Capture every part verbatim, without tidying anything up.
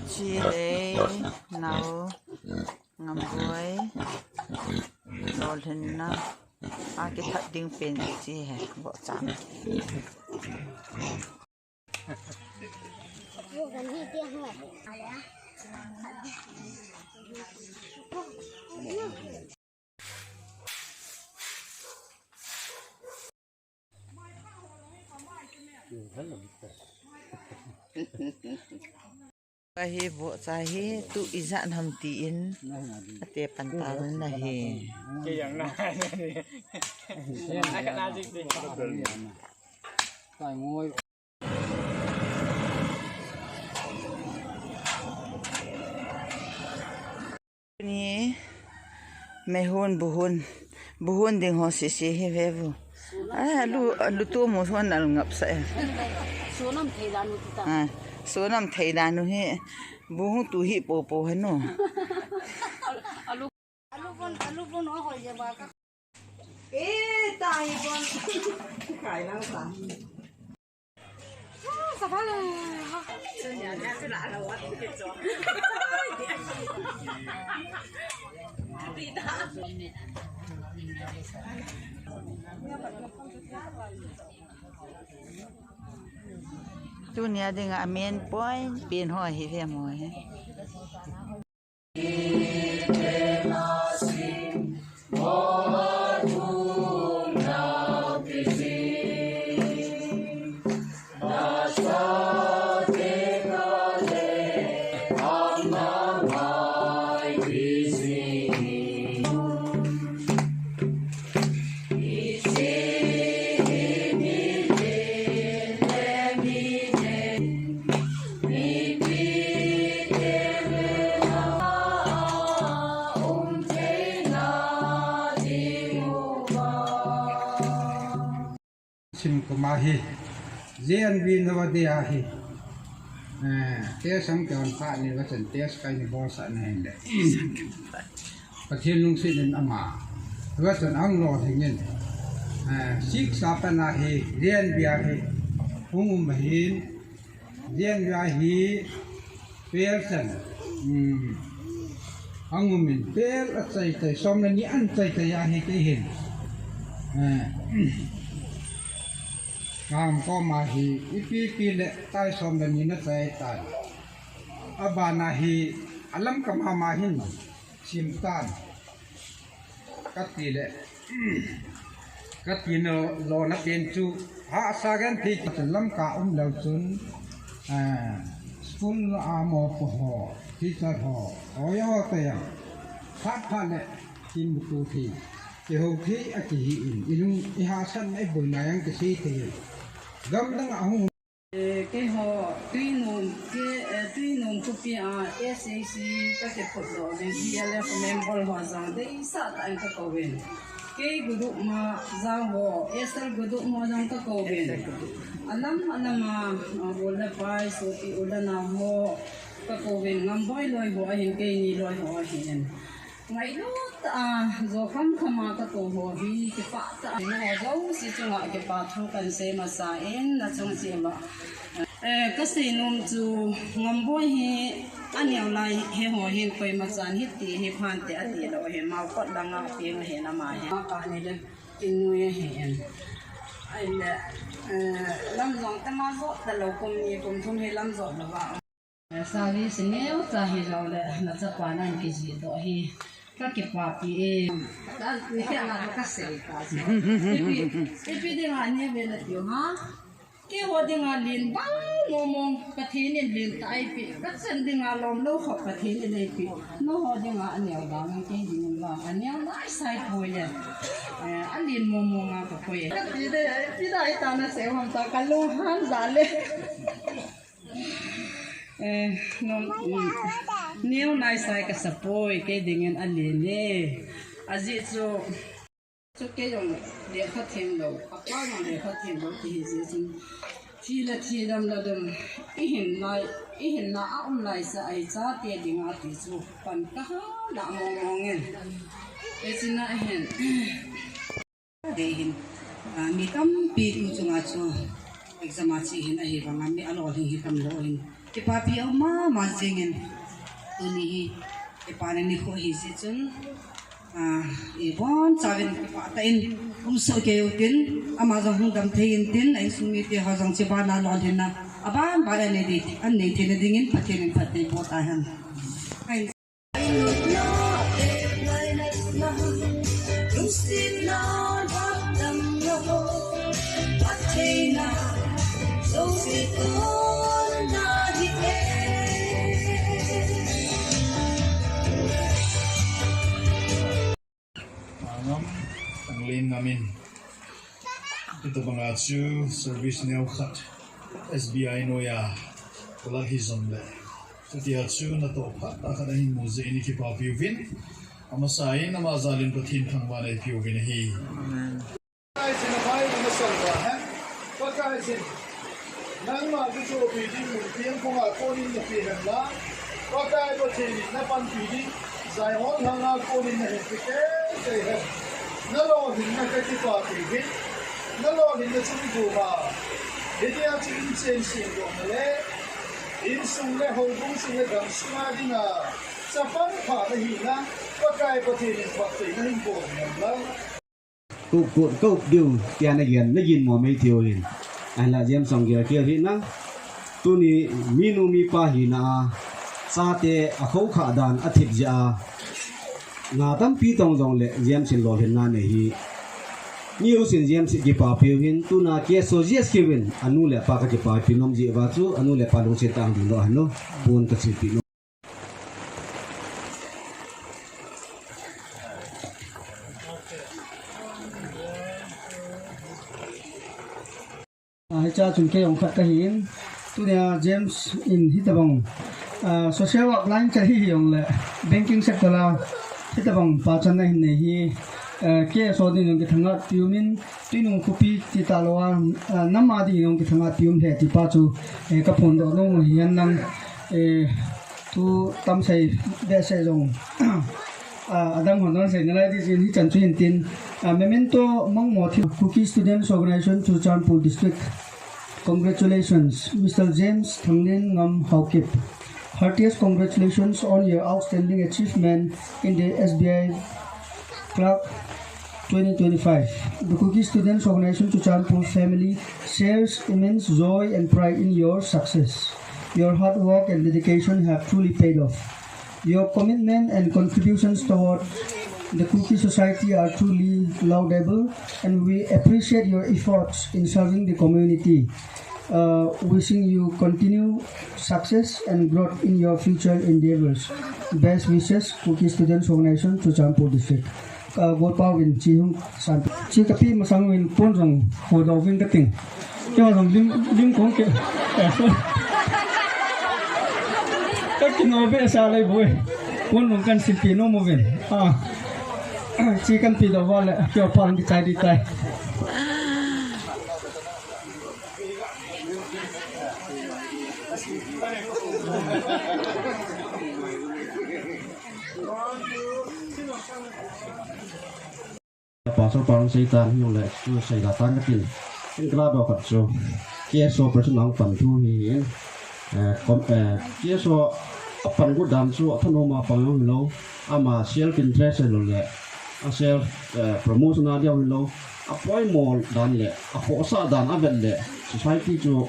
Chi le nao Ngamboi lolhinna a kithat ding pen chi he, vohcha. Ahi, vohcha hi tu ijat ham tin ate pan tauvin ahi. Ni, meihon, buhon, buhon ding ho sese hi ve vu. Ai, alu, alu tu mu hon al ngap sa e. Sonam thei danu kita. Ai, sonam thei danu hi. Buhon tu hi po po hanu. Alu, alu bon, alu bon ho ho ye ba ka. Eh, tai bon. Kai lang sa. Tunia dinga main point pen ho hi ve mo he. Sim kuma hi, J N V Navodaya hi, eh, test ang kion pa ni, watan test kai ni boss ana hin de. Pathen lungset in ama, watan ang lo hingin, eh, six a pat na hi, J N V a hi, hung um hin, Jen via hi pel chan. Hmm. Ang umin pel a chai chai, som le ni an chai chai a hi kei hin. Eh. Ang koma hi ipi ipi le tai som le ni na chai tai. Abana hi alam kama ma hin sim tan. Kati le, kati no, lona pen chu, hahsa genthei chun Lamka um leu chun, eh, school a mopo ho, teacher ho, oya ho te yang, phat phat le, kimuto thei, kihou thei akihi in, ilung, ihahsatna iboina jong kisei thei. Gamdang a hung Eh, keiho, Tuinom, ke, eh, Tuinom khopi a, S A C, ka kiphut doh uvin, T L F member ho jong, deisah tah in ka kou uvin. Kei group ma jong ho, S L group ho jong ka kou uvin. Alam, alam a, ah, u le pai, sopi u le nao ho, ka kou uvin, Ngamboi loi ho ahin, keini loi ho ahin. Ngailut a, jo kham kham a ka kou ho hi, kipah tah in ho jouse chunga kipa thu kan sei masa in, na chung cheh uva. Eh, ka sei nom chu Ngamboi hi aneo lai, hi ho hin koima chan hiti hi phante ati lou hi, Maokot langa peng ahin ama hi. Ama pa ni le kin nui ahin. Ahile, eh, lam jong tama jot talou kum ni kum thum hi lam jot lou va. Service neocha hilou le, na chapa nan kijih doh hi. Ka kipapi e. Ka, ni kei na ka sei ta. Ipi, ipi dinga ni ve na tiu ha? Keiho dinga len bang mong mong, Pathen in len tah a eipeh. Ka chan dinga lom lou kho Pathen in eipeh. Nangho dinga aneo bang, kei ding bang aneo naisai poi e. Eh, alen mong mong a ka poi e. Ka ti de, ipi dai ta na sei ham ta, ka lung han ja le. Eh, nom, mm, neo naisai kasa poi, kei dingin alen e. Ajeh chu, chu kei jong lekha them lou, apa jong lekha them lou ti hi jeh chun. Thi le thi, dam le dam, i hin lai, i hinna a um lai sa, i chate dinga ti chu pan ka ha la mong mong in. Hiche na hin. Dei hin, ah, mi tampi tu chunga chu, Exam a che hin ahi vang a mi alolhing hi tamlou hin. Kipapi a um mama jingin. Tuni hi, kipa na nikho hi jeh chun. Ah, ibon chauvin kipah tah in um soh kei utin, ama jong hung dam thei intin, a insung mite ho jong chubana lolhinna aban ban anei thei, anei theina dingin Pathen in phatthei boh tahen. Angam, anglen ngamin. Hitabanga chu service neo khat S B I noiya kalal hi jongle, chutia chu natoh phat tah khat ahin mu jeh in ikipapi uvin. Amasan, ama jalin Pathen thangvahna ipi uvin ahi. Amen. Pakai jin, abai na masal ba, he? Pakai jin, nangma kichohpi ding mun piang khonga konin napeh hen lang, Pakai Pathen in napanpi ding Zion lhanga konin nahin pe teitei hen. Nalolhinna kakipapi uvin, nalolhinna chu igoma, hitia chu inchen sengdohna le, insung le, houbung sung le, gamsunga dinga chapang pha nahina, Pakai Pathen in phatthei nahin boh hen lang. Ko, ko, ko, diu, tia nagin, nagin mo mai tiu hin. Ahinla James jong gel kei hina. Tuni minu mipa hina a, chate akhoukhah dan athip jeh a, nga tampi tong jongle James in lolhinna nei hi. Niusin James in kipapi uhin, tuna K S O G S Q in anu le apa kakipapi nom jeh uva chu, anu le apa lungset tah a hung dingdoh hen lang, pon kasilpeh nom. Ah, hichea chun kei jong khat kahin, tunia James in hitabang, ah, social work line cha hi hijongle, banking sector a hitabang pachanna ahin nei hi, ah, K S O dingin jong kithangvah pi umin, tuinung khopi ti talou a, ah, nam a dingin jong kithangvah pi um lheh ti pa chu, eh, kaphondoh nom u ahi hen lang, eh, Tu tamsei behseh jong, ah, adang hon dang sei nalai ding jin hichan chu hin tin, ah, memento mangmo thil Kuki Students Organization Churachandpur District. Congratulations, Mister James Thanglin Ngam Haokip. Heartiest congratulations on your outstanding achievement in the S B I Clerk twenty twenty-five. The Kuki Students Organization Churachandpur family shares immense joy and pride in your success. Your hard work and dedication have truly paid off. Your commitment and contributions toward the Kuki society are truly laudable, and we appreciate your efforts in serving the community. Uh, wishing you continue success and growth in your future endeavors. Best wishes, Kuki Students Organization, Churachandpur District. Ka golpa uvin chi hung san. Chi kapi masang uvin pon jong hodoh uvin kating. Kei jong lim, lim kong ke. Ka kino behseh lai boi. Pon jong kan silpeh nom uvin. Ah. Chi kan pedoh uva le, kei pa jong kichai ding tai. Pastor pa hung seitan hijongle, chu seida tang katin. Hin kala doh khat chu. K S O person hung pan thu hi hin. Eh, kom, eh, K S O apan got dan chu athanom a pan jong hilou. Ama self interest hilou le. A self, eh, promotion a diu hilou. Apoimo dan le, akhohsah dan avet le, society chu,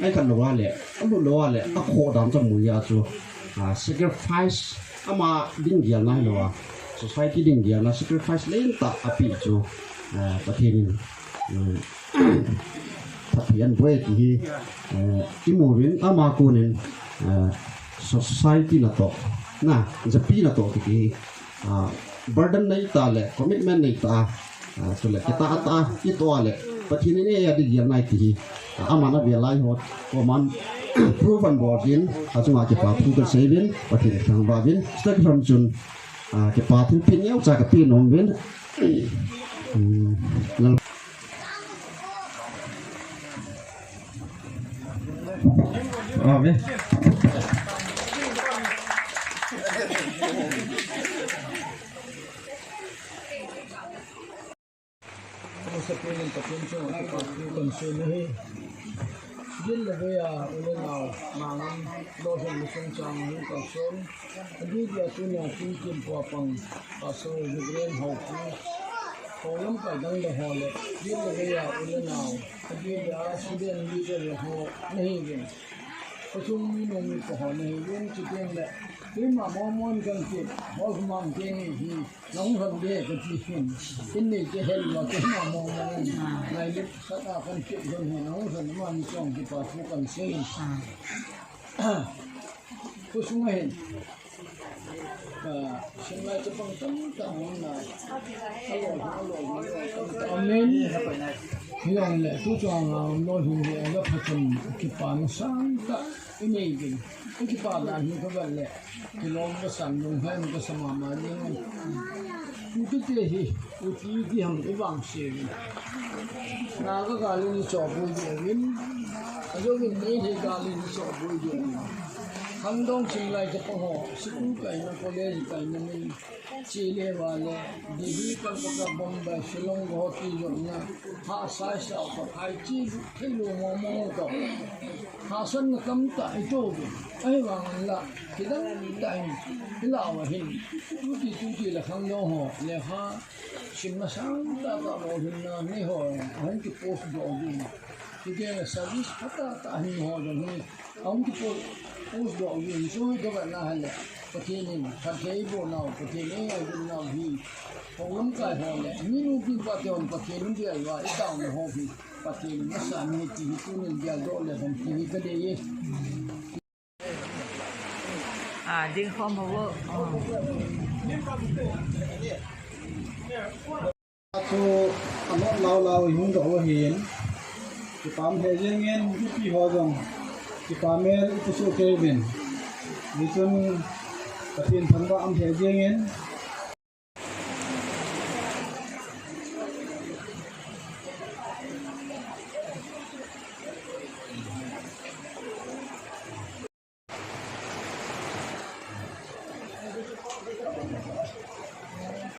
ai khat lou a le, alut lou a le, akhoh dan chu amu a chu, ah, sacrifice, ama ding gelna hilou a, society ding gelna, sacrifice lentah apeh chu, ah, Pathen in, um, phatthei anboh e ti hi, eh, imu uvin ama konin, eh, society natoh, na, japi natoh kiti hi, ah, burden nei tah le, commitment nei tah, ah, chule kitah tah, itoh le, Pathen in eiding gelna e ti hi, ah, aman avel lai ho, koman, proof anbol uvin, achunga kipa thu kasei uvin, Pathen thangvah uvin, stage lam chun, ah, kipa thilpeh neocha kapeh nom uvin, um, Amen. Din le vei a u le nau, Mangam, Lhohhung le Chungchang, Lungkal Son, adeh dia tunia Chungkim Puapang, Pastor Reverend Haupu, ho lamkai dang le ho le, din le vei a u le nau, adeh dia student leader le ho, nahiuvin. Khosung minu mipa ho nahiuvin, chuteng le, keima Mormon kan ti, ho mang keng hi, Nahung lhon de kati hin. Tin nei te hel lo te na mo mo. Ngai le khat a kan kit lhon hi nahung lhon ma ni chong kipa thu kan sei. Khosung a hin. Ka, Singlai chapang tamtah hung na. Alo, alo, alo, tamtah. Amen. Hijong le, tu chong a lo hin le, lo pha chun kipa na sangtah. I nei ding. I kipa dan hi ka vet le. Kilom ka san, lunghang ka sa mama ding. Tutu te hi, uti ti ham i vangse uvin. Naga gal in i chohboi diuvin. Ajouvin Meitei gal in i chohboi diuvin. Khangdong Singlai chapang ho, school kaina, college kaina min. Chele vale, Delhi, Kolkata, Bombay, Shillong, Guwahati jong na, ha sai sao ka phai chi, thei lo mo mo to. Ha san na tamtah i to ve. Ahivang la, kidang tah in, i la va hin. Tuti tuti la khangdong ho, lekha, simna sangtah tah lo hin na, ni ho, ahin ki post doh uvin. Kidang service phatah tah hin ho jong hi. Ahung kipost doh uvin, so hi ka vet na hile, Pathen in phatthei boh nau, Pathen in eiboh nau hi, hou lamkai ho le, minu mipa te hon Pathen in gel uva, i taona ho hi, Pathen in masa mi hi ti hi tunin geldoh le hon ti hi ka dei e. A, ding khom ho. Chu anot lau lau i hung doh u ahin. Kipah um lheh jengin, mipi ho jong kipah mel i pusuh kei uvin. Hichun Pathen thangvah um lheh jengin,